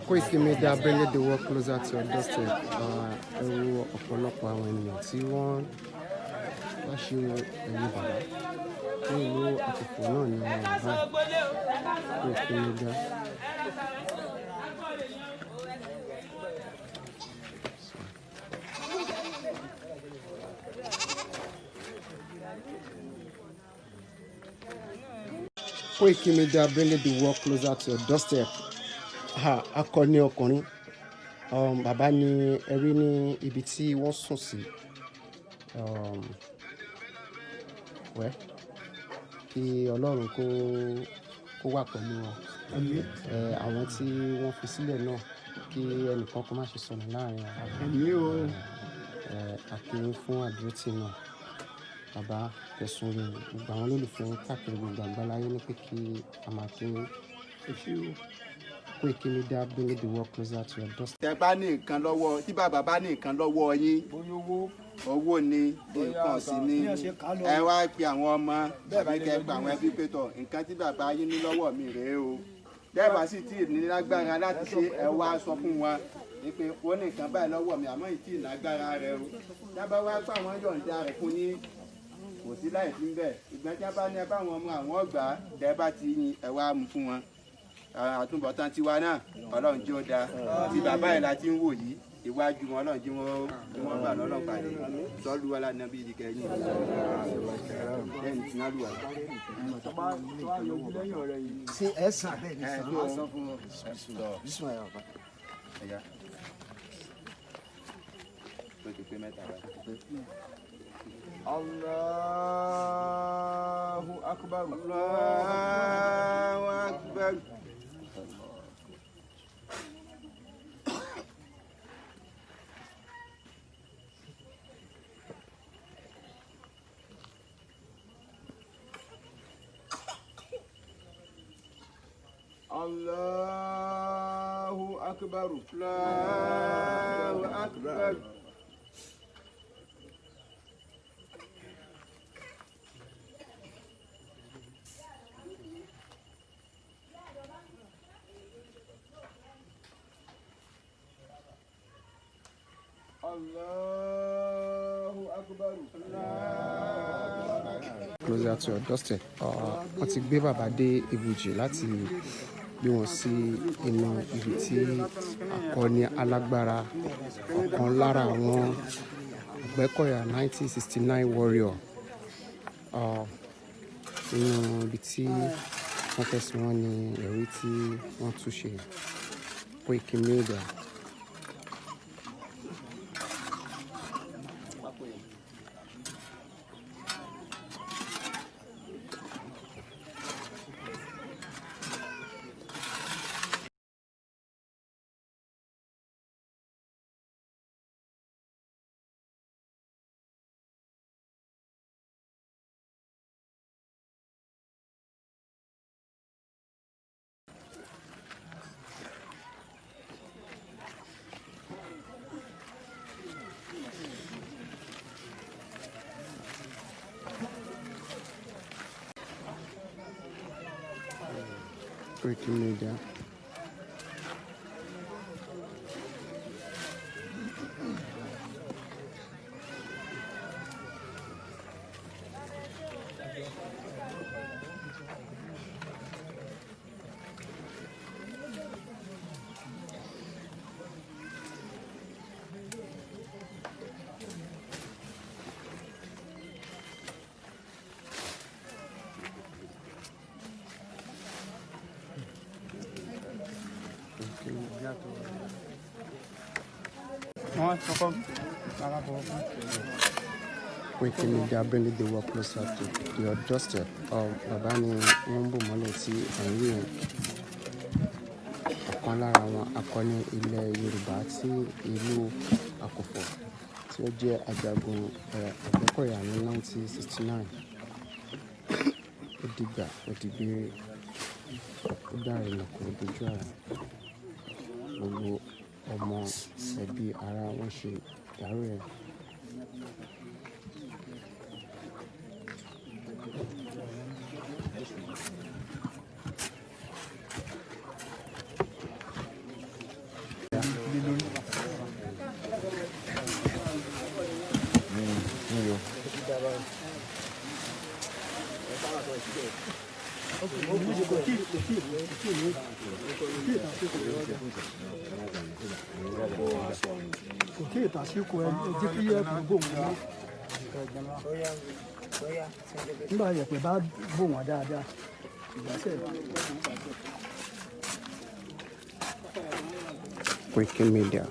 Koiki Media, bringing the world closer to your doorstep. Ẹ wo ọ̀pọ̀lọpọ̀ àwọn ènìyàn tí wọ́n wá ṣe ẹ̀yìn bàbá ní ìlú Àkùfò náà ní àwọn bàbá Koiki Media. Koiki Media, bringing the world closer to your doorstep. Ha, akọni ọkùnrin, bàbá ni ẹ rí ní ibi tí wọ́n sùn sí. Wẹ́ kí Ọlọ́run kó wà pẹ̀lú wọn. Àwọn tí wọ́n fi sílẹ̀ náà, kí ẹnìkan kó má ṣe sọnù láàrin wọn. Àmín o. A kí yín fún àdúrótì náà. Bàbá tẹ̀sùn rẹ̀, gbogbo àwọn olólùfẹ́ yín káàkiri gbogbo àgbáláyé ní pé kí a máa kí yín. Ẹ ṣé o. Koiki Media, bringing the world closer to your doorstep. Tẹ bá ní nǹkan lọ́wọ́, tí bàbá bá ní nǹkan lọ́wọ́ yín, owó ni, nǹkan ọ̀sìn ni, ẹ wá pe àwọn ọmọ àbí kẹ́ pe àwọn ẹbí pé tọ̀, nǹkan tí bàbá yín ní lọ́wọ́ mi rèé o. Bẹ́ẹ̀ bá sì tí ì ní lágbára láti ṣe, ẹ wá sọ fún wọn ní pé ó ní nǹkan báyìí lọ́wọ́ mi, àmọ́ ìtì lágbára rẹ o. Dábàá wá pé àwọn yọ̀ǹda rẹ̀ fún yín, kò sí láì fi ń bẹ̀. Ìgbọ́n tí a bá ní ẹ bá wọn mú àwọn ọgbà tẹ bá ti yin, ẹ wá mú fún wọn. Àtúbọ̀tán tiwa náà, Ọlọ́run jẹ́ ó dáa. Tí bàbá yìí la ti ń wò yìí, iwájú wọn, Ọlọ́run jí wọ́n gbà lọ́lọ́ pàdé sọ́lú wa lánàá bíi ìkẹyìn lẹ́yìn tí náà lù wá. Ṣé ẹ sàn bẹ́ẹ̀ ni? Ẹ sàn. tó sọ fún wọn. Bísí bàbá. Ẹ̀yà tó ti pé mẹ́ta báyìí. Allahu akbar. Allahu akbar. Allahu akbar. Allahu akbar. Allahu akbar. Closer to your doorstep. Wọ́n ti gbé bàbá dé ibùjì láti gbé wọn sí inú ibi tí akọni alágbára, ọ̀kan lára àwọn Àgbẹ̀kọ̀yà 1969 warrior, inú ibi tí wọ́n fẹ́ sin wọ́n ní ẹ̀rí tí wọ́n tún ṣe. Koiki Media. Koiki Media. Koiki Media. Wọ́n sọ fún bàbá bọ̀ fún. Koiki Media, bringing the world closer to your doorstep. Bàbá ni wọ́n ń bò mọ́lẹ̀ tí ẹ̀ ń rí yẹn. Ọ̀kan lára àwọn akọni ilẹ̀ Yorùbá tí ìlú Àkùfọ̀ tí ó jẹ́ ajagun Àgbẹ̀kọ̀yà ní 1969. Ó dìgbà, ó dìgbére, ó dára ìlẹ̀kùn ojú àrà. Gbogbo ọmọ ẹbí ara wọn ṣe ìdárò ẹ̀. Kò tí ì tàsíkò. Ẹ jẹ́ kí ẹ bò wọ́n nígbà yẹ̀pẹ̀ bá bò wọ́n dáadáa ìgbésẹ̀. Koiki Media.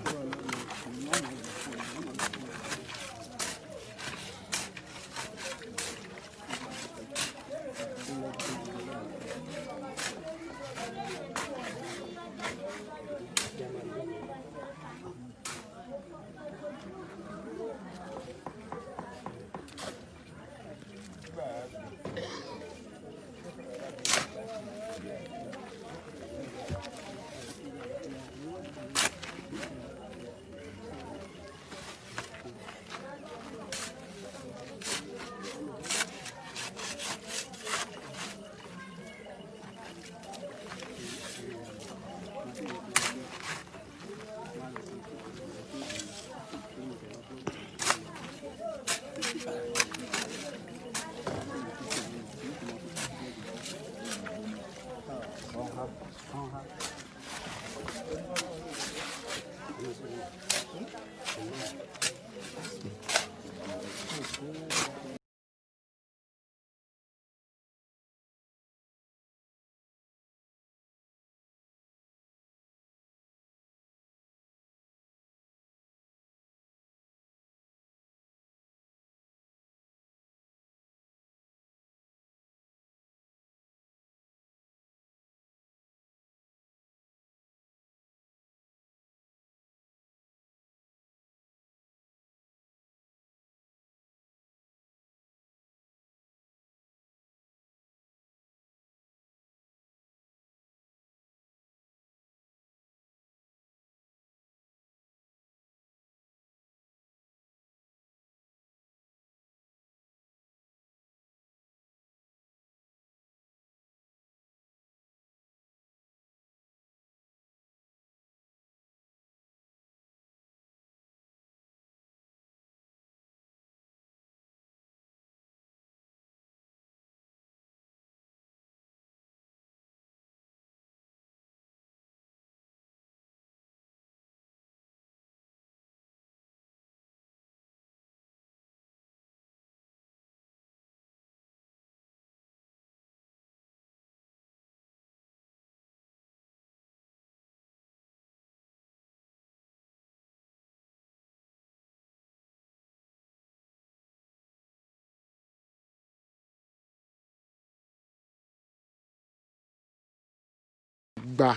Gba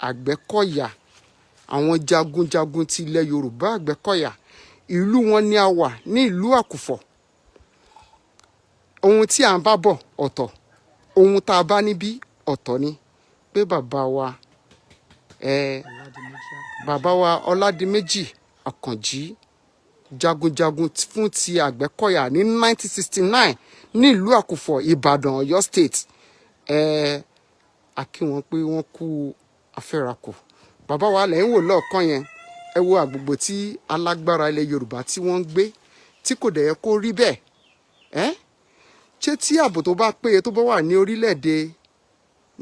Àgbẹ̀kọ̀yà, àwọn jagunjagun ti ilẹ̀ Yorùbá, Àgbẹ̀kọ̀yà, ìlú wọn ni a wà ní ìlú Àkùfọ̀. Ohun tí à ń bá bọ̀ ọ̀tọ̀, ohun tá a bá níbí ọ̀tọ̀ ni pé bàbá wa Ọládìméjì Àkànjí, jagunjagun fún ti Àgbẹ̀kọ̀yà ní 1969 ní ìlú Àkùfọ̀, Ìbàdàn, Ọ̀yọ́ State. A kí wọn pé wọ́n kú afẹ́rakù. Bàbá wa lẹ́ ń wò lọ́ọ̀kan yẹn. Ẹ wo àgbègbè tí alágbára ilẹ̀ Yorùbá tí wọ́n ń gbé, tí kò dẹ̀ yẹ kó rí bẹ́ẹ̀. Ẹ́ ṣé tí ààbò tó bá péye tó bá wà ní orílẹ̀-èdè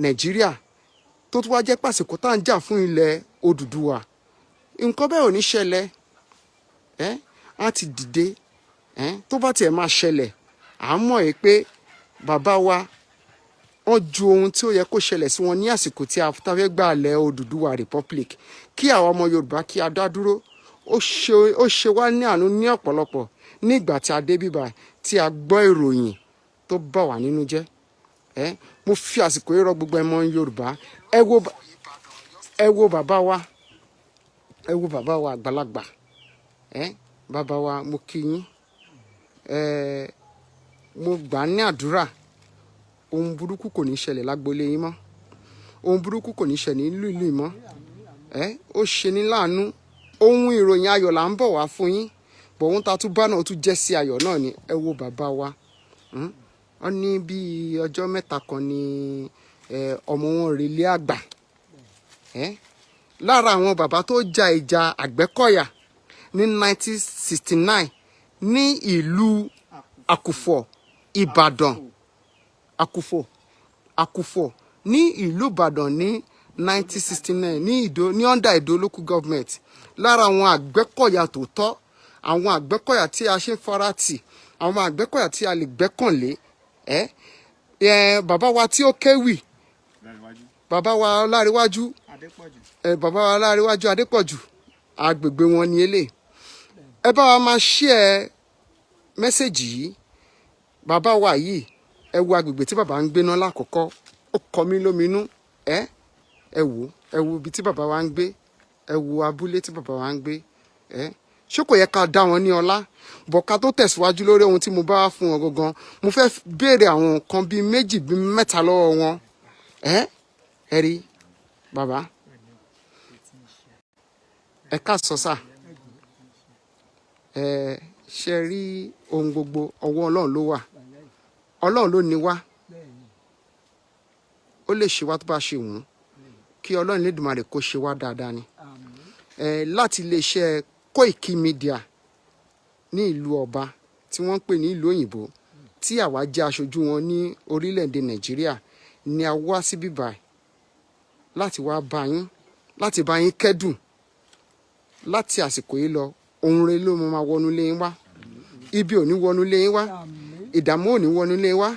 Nàìjíríà, tó tún wá jẹ́ pàṣípò tá à ń jà fún ilẹ̀ Odùduwà, nǹkan bẹ́ẹ̀ ò ní ṣẹlẹ̀. Ẹ́ á ti dìde. Ẹ́ tó bá tiẹ̀ máa ṣẹlẹ̀, à ń mọ̀ yìí pé bàbá wa, wọ́n ju ohun tí ó yẹ kó ṣẹlẹ̀ sí wọn ní àsìkò tí a fẹ́ gbà lẹ̀ Odùduwà Republic, kí àwọn ọmọ Yorùbá kí a dá dúró. Ó ṣe wá ní àánú ní ọ̀pọ̀lọpọ̀ nígbà tí a dé bíbá, tí a gbọ́ ìròyìn tó bà wá nínú jẹ́. Ẹ mo fi àsìkò yìí rọ gbogbo ẹmọ Yorùbá. Ẹ wo bàbá wa, ẹ wo bàbá wa àgbàlagbà. Ẹ bàbá wa, mo kí yín. Ẹ mo gbà á ní àdúrà, ohun burúkú kò ní ṣẹlẹ̀ lágboolé yín mọ́, ohun burúkú kò ní ṣẹlẹ̀ nílùú ìlú yìí mọ́. Ẹ ó ṣe ní láàánú, ohun ìròyìn ayọ̀ là ń bọ̀ wá fún yín bọ̀, ohun tá a tún bá náà ó tún jẹ́ sí ayọ̀ náà ni. Ẹ wo bàbá wa. Wọ́n ní bíi ọjọ́ 3 kan ni ọmọ wọn relé àgbà. Lára àwọn bàbá tó ja ìjà Àgbẹ̀kọ̀yà ní 1969 ní ìlú Àkùfọ̀, Ìbàdàn, Àkùfọ̀, Àkùfọ̀. ní ìlú Ìbàdàn ní 1969 ní Ìdó, ní under Ìdó local government. Lára àwọn Àgbẹ̀kọ̀yà tòótọ́, àwọn Àgbẹ̀kọ̀yà tí a ṣe ń faratì, àwọn Àgbẹ̀kọ̀yà tí a lè gbẹ́kànlé. Ẹ ẹ bàbá wa tí ó kéwì, bàbá wa Ọláréwájú, ẹ bàbá wa Ọláréwájú Adépọ̀jù, agbègbè wọn ni eléyìí. Ẹ bá wa máa share message yìí. Bàbá wa yìí, ẹ wo agbègbè tí bàbá ń gbé náà lákọ̀ọ́kọ́, ó kọ mí lóminú. Ẹ wò, ẹ wo ibi tí bàbá wa ń gbé, ẹ wo abúlé tí bàbá wa ń gbé. Ẹ ṣé kò yẹ ká dá wọn ní ọlá bọ̀? Ká tó tẹ̀síwájú lórí ohun tí mo bá wá fún wọn gangan, mo fẹ́ béèrè àwọn nǹkan bíi méjì, bíi mẹ́ta lọ́wọ́ wọn. Ẹ rí bàbá, ẹ káàsán sà. Ẹ ṣe rí, ohun gbogbo ọwọ́ Ọlọ́run ló wà. Ọlọ́run ló ní wá, ó lè ṣe wá tó bá ṣe wù ú. Kí Ọlọ́run Elédùmarè kó ṣe wá dáadáa ni. Ẹ láti iléeṣẹ́ Koiki Media ní ìlú ọba tí wọ́n ń pè ní ìlú òyìnbó, tí àwa jẹ́ aṣojú wọn ní orílẹ̀-èdè Nàìjíríà, ni a wá síbí báyìí láti wá bá yín, láti bá yín kẹ́dùn. Láti àsìkò yìí lọ, ohun rere ló máa wọnú ilé yín wá. Ibi ò ní wọnú ilé yín wá, ìdààmú ò ní wọnú ilé yín wá.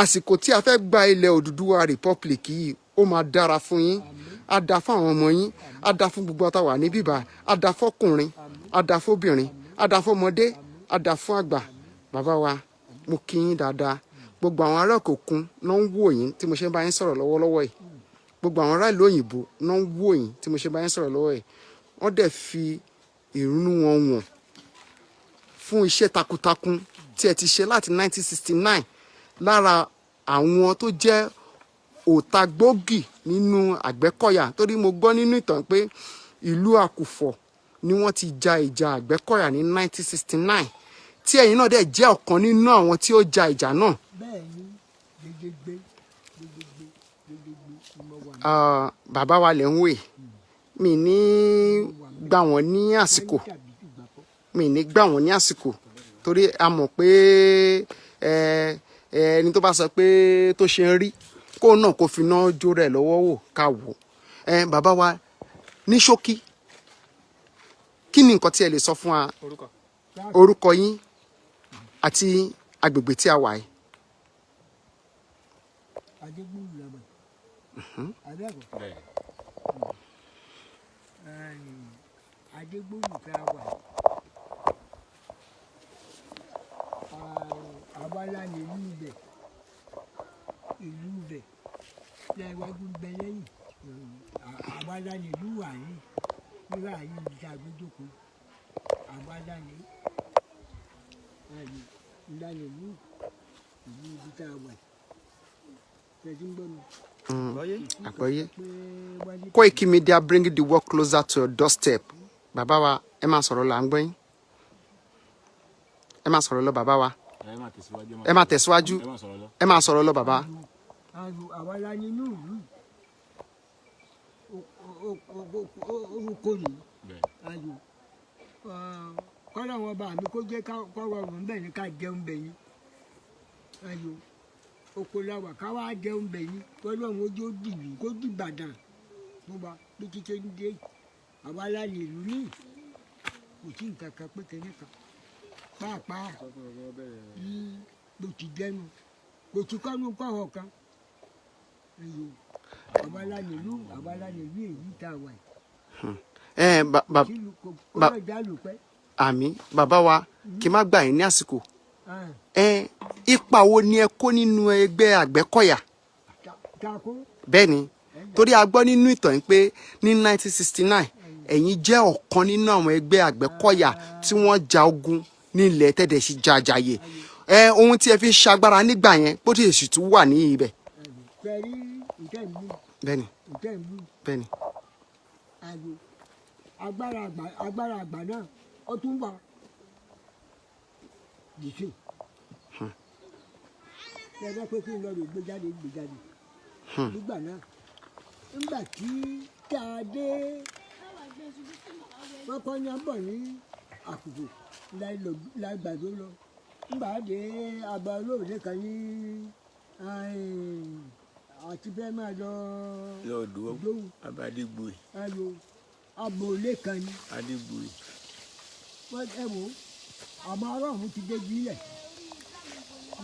Àsìkò tí a fẹ́ gba ilẹ̀ Odùduwà Republic yìí, ó máa dára fún yín, á dáa fún àwọn ọmọ yín, á dáa fún gbogbo àtàwà ní bíbá, á dáa fọkùnrin, á dáa fóbìnrin, á dáa fọmọdé, á dáa fún àgbà. Bàbá wa, mo kí yín dáadáa. Gbogbo àwọn ará òkè òkun náà ń wò yín tí mo ṣe ń bá yín sọ̀rọ̀ lọ́wọ́lọ́wọ́ yìí. Gbogbo àwọn ará ìlú òyìnbó náà ń wò yín tí mo ṣe bá yín sọ̀rọ̀ lọ́wọ́ yìí. Wọ́n dẹ̀ fi ìrúnú wọn wọ̀n fún iṣẹ́ takuntakun tí ẹ ti ṣe láti 1969, lára àwọn tó jẹ́ òtagbógì nínú Àgbẹ̀kọ̀yà, torí mo gbọ́ nínú ìtàn pé ìlú Àkùfọ̀ ni wọ́n ti ja ìjà Àgbẹ̀kọ̀yà ní 1969, tí ẹ̀yin náà dẹ̀ jẹ́ ọ̀kan nínú àwọn tí ó ja ìjà náà. Bẹ́ẹ̀ ni, gbẹgbẹgbẹ gbẹgbẹgbẹ gbẹgbẹgbẹ ni mo wà ní. Ah, bàbá wa lẹ̀ ń wè mí ní gbà wọ́n ní àsìkò. Tàbí ìgbà kọ́. Mi ní gbà wọ́n ní àsìkò, torí a mọ̀ pé ẹ ẹni tó bá sọ pé tó ṣe ń rí kó náà kó fi iná jó rẹ̀ lọ́wọ́ wò ká wò. Ẹ bàbá wa, ní ṣókí, kí ni nǹkan tí ẹ lè sọ fún wa? Orúkọ yín àti agbègbè tí a wà yìí. Adégbòlù làbà abẹ́ẹ̀kọ́. Adégbòlù tá a wà, àwa la ní ìlú ibẹ̀, ìlú ibẹ̀ lẹ́wájú ń bẹ lẹ́yìn. Àwa la ní ìlú wàyí nígbà yìí, ibi tá a gbé jókòó. Àwa la ní ńlá ní ìlú ibi tá a wà tẹ̀sí ń gbọ́ mi. Àgbọ́yé. Pé wájú. Koiki Media, bringing the work closer to your doorstep. Bàbá wa, ẹ máa sọ̀rọ̀ là ń gbọ́ yín. Ẹ máa sọ̀rọ̀ lọ, bàbá wa. Ẹ máa tẹ̀síwájú. Ẹ máa tẹ̀síwájú. Ẹ máa sọ̀rọ̀ lọ. Ẹ máa sọ̀rọ̀ lọ, bàbá. Àrùn àwa la ní inú ìlú orúkọ yìí. Bẹ́ẹ̀. Ayò kọ́lá wọn bá mi kó jẹ́ kó rọrùn bẹ́ẹ̀ ni ká jẹun bẹ̀ yín. Ayò oko la wà, ká wá jẹun bẹ̀ yín, kọ́lá wọn ojú dìlù kó dìbàdàn fún wa bí títí ń dé. Àwa la ní ìlú ní kò sí nǹkan kan pé kẹ́ní kan pàápàá bí bó ti jẹnu kò sí kọ́nu kọ́họ̀ kan. Ayò àwa la ní ìlú, àwa la ní ìlú èyí tá a wà yìí. Ẹ ba ba Sílùú kò kó lọ jálù pẹ́. Àmì bàbá wa, kí n má gbà yín ní àsìkò. Ẹ ipa wo ni ẹ kó nínú ẹgbẹ́ Àgbẹ̀kọ̀yà? Tako. Bẹ́ẹ̀ ni, torí a gbọ́ nínú ìtàn yìí pé ní 1969 ẹ̀yin jẹ́ ọ̀kan nínú àwọn ẹgbẹ́ Àgbẹ̀kọ̀yà tí wọ́n ja ogun nílẹ̀ tẹ̀dẹ̀ sí jàjàyè. Ẹ ohun tí ẹ fi ń ṣagbára nígbà yẹn bó ti sì tún wà ní ibẹ̀. Pẹ̀lú ìtẹ́ ìlú. Bẹ́ẹ̀ni. Ìtẹ́ ìlú. Bẹ́ẹ̀ni. Àyò agbára àgbà, agbára àgbà náà ó tún wà dìsìn. Ẹ bá pé kí n lọ rè gbé jáde, gbé jáde nígbà náà, nígbà tí tá a dé, wọ́n kọ́ ní abọ̀ ní àkùkù lágbàdo lọ. Nígbà dé àbá olóòlé kan ní Àti fẹ́ máa lọ Lọ́ọ̀dọ́ Ìdóhùn. Abadégbòye. Ẹyọ agboolé kan ni. Adégbòye. Wọ́n ẹ wò ó, àmọ́ ará ọ̀hún ti dé jílẹ̀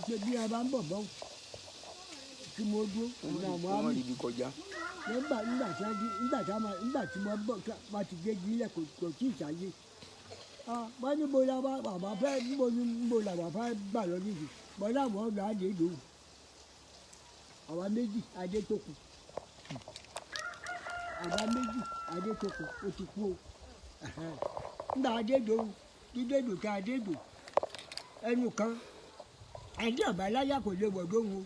ṣe bí a bá ń bọ̀ bọ́ kí mo dúró ọ̀nà àwọn Wọ́n àmì rí ibi kọjá. Nígbà tí mo bọ̀ tí wọ́n ti dé jílẹ̀, kò tí ì sáyé. Wọ́n ní mo la bàbá fẹ́, níbo ni níbo làbà fẹ́ gbà lọ níbi bọ́ láwọn ọ̀nà àdé ìdòwú, àwa méjì adé tó kù, àwa méjì adé tó kù, ó ti kú o. Nígbà adédò dídédò tá adédò ẹnu kan, ẹdí ọ̀bá láyà kò lè wọ̀ dóhùn o.